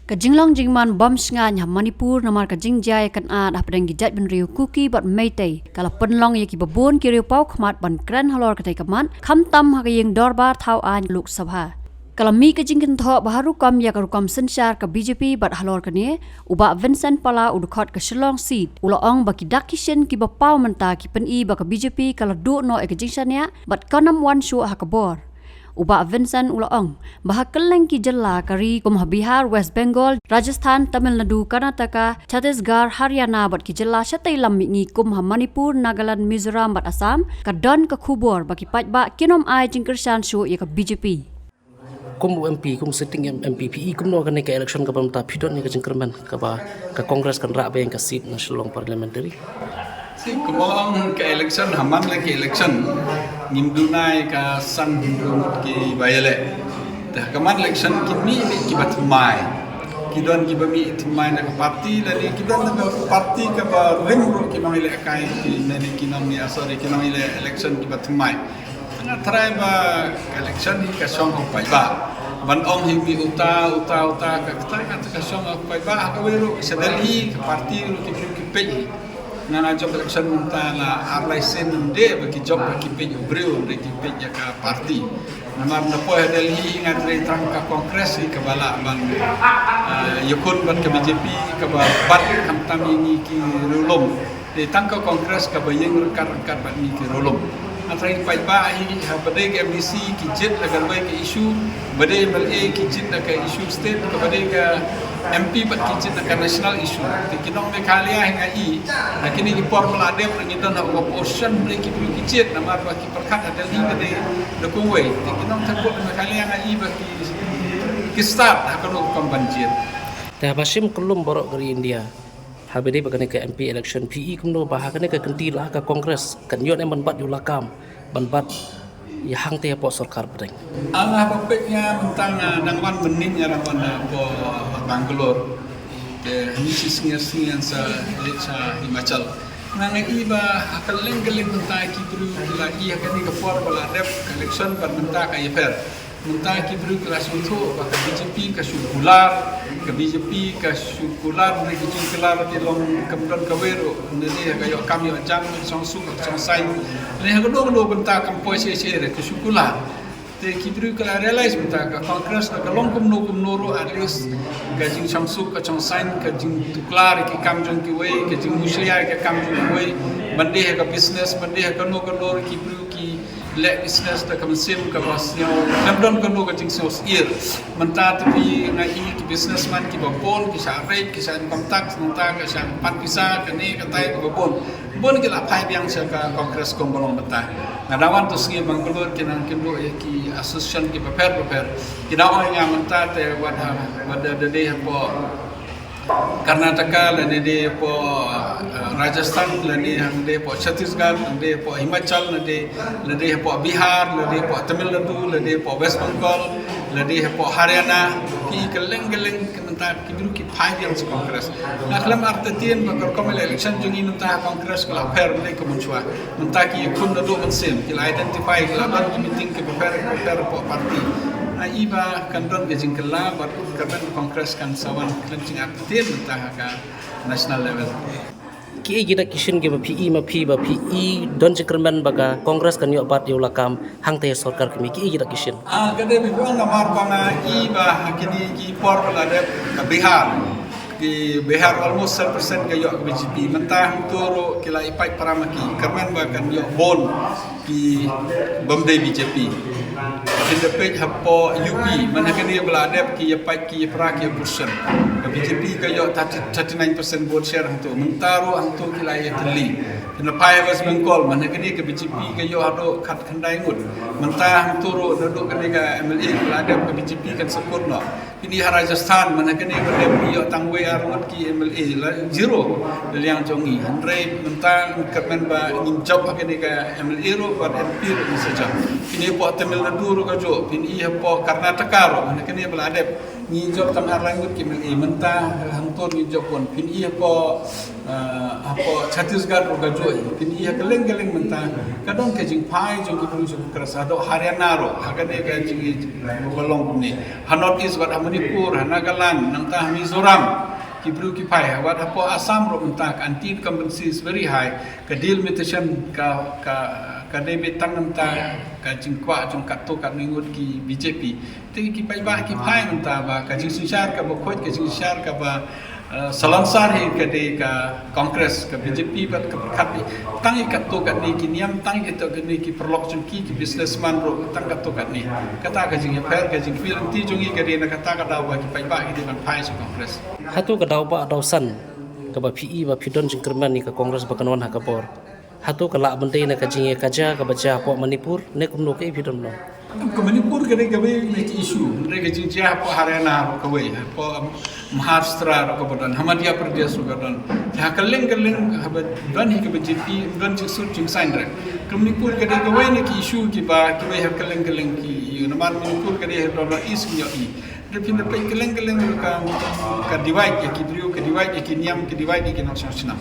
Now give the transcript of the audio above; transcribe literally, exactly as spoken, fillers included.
Ka jinglong jingman bym shngaiñ ha Manipur namar ka jingjia ïakynad hapdeng ki jaitbynriew Kuki bad Meitei ka la pynlong ïa kiba bun ki riewpawkhmat ban kren halor katei ka mat, khamtam ha ka ïing dorbar thaw aiñ Lok Sabha. Ka la mih ka jingkynthoh ba ha rukom ïa ka rukom synshar ka B J P bad halor kane, u Bah Vincent Pala, u dkhot ka Shillong seat, u la ong ba ki dak ki shin kiba paw mynta ki pyni ba ka B J P ka la duh noh ïa ka jingshaniah bad kan ym wan shuh ha ka bor. U Bah Vincent u la ong ba ha kylleng ki jylla ka ri kum ha Bihar, West Bengal, Rajasthan, Tamil Nadu, Karnataka, Chhattisgarh, Haryana bad ki jylla shatei lam mihngi kum ha Manipur, Nagaland, Mizoram bad Assam, ka don ka khubor ba ki paidbah kin ym ai jingkyrshan shuh ïa ka B J P. Kum u M P, kum sitting M-, M P, phi i kumno kane ka election kaba mynta, phi don ïa ka jingkyrmen kaba ka Congress kan rah biang ka seat na Shillong Parliamentary? Sih, kumba ong ka election, ha man la ka election, ngim duna ïa ka san hynriew ngut kiba ïaleh. Te ha ka man election ki mih mih kiba thymmai. Ki don kiba mih thymmai na ka party, lane ki don na ka party kaba rim ruh ki nongïalehkai, ki, lane ki nong, ah, sorry, ki nongïaleh election kiba thymmai. Nga tharai ba ka election hi ka shong ha u paidbah. Ban ong hi mih uta, uta, uta, ka kata, kata ka shong ha u paidbah, ha kawei ruh sha Delhi ka party ruh ki briew ki peit hi. Nga, nga jop election mynta la ar lai sien, ym dei ba ki jop ba ki peit u briew, ym dei ki peit ïa ka party. Namar na poi ha Delhi nga tharai tang ka Congress hi kaba lah ban, ah, ïakhun bad ka B J P kaba bat khamtam ïa ngi ki riewlum. Te tang ka Congress kaba ïeng ryngkat ryngkat bad ngi ki riewlum. Nga tharai paidbah hi, haba dei ka M D C ki jied la ka duwai ka issue, ba dei M L A ki jied la ka issue state, kaba dei ka M P pat ki jied la ka national issue. Te ki nong Meghalaya hi nga i, ha kine ki por ba la dep ngi don ha ka opposition, dei ki briew ki jied namar ba ki pyrkhat ha Delhi ka dei da kawei. Te ki nongthep vote Meghalaya nga i ba ki, ki start ha kano ka kam ban jied. Te haba shim kyllum baroh ka ri India, haba dei ba kane ka M P election, phi i kumno ba ha kane ka kynti la ka Congress kan ïoh ne ban bat ïa u lakam, ban bat ïa hangtei hapoh sorkar pdeng? Nga haba peit nga mynta nga dang wan mynnin, nga dang wan hapoh Bangalore. Te hangne shi sngi, sngi ngan sa leit sha Himachal. Nga nga i ba ha kylleng kylleng mynta ki briew ki la i ha kane ka por ba la dep ka election bad mynta ka ïapher. Mynta ki briew ki la sngewthuh ba ka B J P ka shu kular, ka B J P ka shu kular, ne ki jingkular ki long kam don kawei ruh, ne dei ha ka ïoh kam ïoh jam, ka shongsuk ka shongsaiñ, ne ha kano kano bynta kam poi shisha re ka shu kular. Te ki briew ki la realize mynta ka Congress ka long kumno kumno ruh, at least ka jingshongsuk ka shongsaiñ, ka jingtuklar ki kam jong kiwei, ka jingmushlia ki kam jong kiwei, ban dei ha ka business, ban dei ha kano kano ruh ki briew ki leh business da ka mynsiem kaba sniew, khlem don kano ka jingsngew syier. Mynta te phi nga i ki businessman kiba bun ki shah raid, ki shah income tax, mynta ki shah pan pisa, kane katai kaba bun. Bun ki la phai biang sha ka Congress kumba long mynta. Nga dang wan tu sngi Bangalore, ki nang kynduh ïa ki association kiba pher bapher. Ki dang ong ïa nga mynta te wat ha, wat da dei hapoh Karnataka, lane dei hapoh, eh, Rajasthan, lane dei hapoh Chhattisgarh, lane dei hapoh Himachal, lane dei, lane dei hapoh Bihar, lane dei hapoh Tamil Nadu, lane dei hapoh West Bengal, lane dei hapoh Haryana, ki kylleng kylleng ki mynta ki briew ki phai biang sha Congress. Nga khlem artatien ba ka rukom election jong ngi mynta ha Congress ka la pher beit ka mynshuwa. Mynta ki ïakhun naduh mynsiem, ki la identify, ki la don ki meeting kiba pher bapher hapoh party. Nga i ba kan don ka jingkylla bad kyrmen Congress kan sa wan khlem jingartatien mynta ha ka national level. Kiei ki dak ki shin kiba phi i ma phi ba phi i don jingkyrmen ba ka Congress kan ïoh bat ïa u lakam hangtei ha sorkar kmie, kiei ki dak ki shin? Ah, ka dei ba ong namar ba nga i ba ha kine ki por ba la dep ka Bihar, ki Bihar almost san percent ka ïoh ka B J P. Mynta hangto ruh ki la ïa pait para ma ki, kyrmen ba kan ïoh bun ki bym dei B J P. Phin da peit hapoh U P, man ha kane ba la dep ki ïa pait ki ïa pra ki ïa pyrshang. Ka B J P ka ïoh thirty, thirty-nine percent vote share hangto. Mynta ruh hangto ki la ïa thylli. Phin da phai ha West Bengal, man ha kane ka B J P ka ïoh haduh khatkhyndai ngut. Mynta hangto ruh naduh kane ka M L A ba la dep ka B J P kan sa kut noh. Kine ha Rajasthan, man ha kane ba dep ki ïoh tang wei ar ngut ki M L A, la zero. La liang jong ngi. Hynrei mynta kyrmen ba ngim jop ha kane ka M L A ruh bad M P ruh ngin sa jop. Phin ïohi hapoh Tamil Nadu ruh kajuh, phin ïohi hapoh Karnataka ruh, mynta kane ba la dep. Ngi jop tang ar lai ngut ki M L A mynta, hangto ngi jop bun, phin ïohi hapoh, ah, hapoh Chhattisgarh ruh kajuh, phin ïohi ha kylleng kylleng mynta. Ka don ka jingphai jong ki briew jong ka Congress, haduh Haryana ruh, ha kane ka jing, ba long kumne. Ha North East, wat ha Manipur, ha Nagaland, nangta ha Mizoram, ki briew ki phai, wat hapoh Assam ruh mynta, ka anti-incumbency is very high. Ka delimitation ka, ka, ka dei beit tang mynta ka jingkwah jong katto katne ngut ki B J P. Te ki paidbah ki phai mynta ba ka jingsynshar kaba khuid, ka jingsynshar kaba, eh, salonsar hi ka dei ka Congress, ka B J P bad ka pyrkhat beit. Tang ïa katto katne ki niam, tang ïa katto katne ki paralok jong ki, ki businessman ruh, tang katto katne. Kata ka jingïapher, ka jingkyrpad lynti jong ngi ka dei na kata ka daw ba ki paidbah ki dei ban phai sha Congress. Hato ka daw ba daw san kaba phi i ba phi don jingkyrmen ïa ka Congress ba kan wan ha ka bor? Hato ka lah ban dei na ka jingïakajia kaba jia hapoh Manipur, ne kumno, kaei phi don ban ong? Ka Manipur ka dei kawei na ki issue, hynrei ka jingjia hapoh Haryana ruh kawei, hapoh Maharashtra ruh kaba don, ha Madhya Pradesh ruh ka don. Ha kylleng kylleng haba don hi ka B J P, don jingsut jingsaiñ ruh. Ka Manipur ka dei kawei na ki issue kiba kiwei ha kylleng kylleng ki, namar Manipur ka dei ha North East ngi ïohi. Hynrei phin da peit kylleng kylleng ruh ka, ka divide ïa ki briew, ka divide ïa ki niam, ka divide ïa ki nongshong shnong.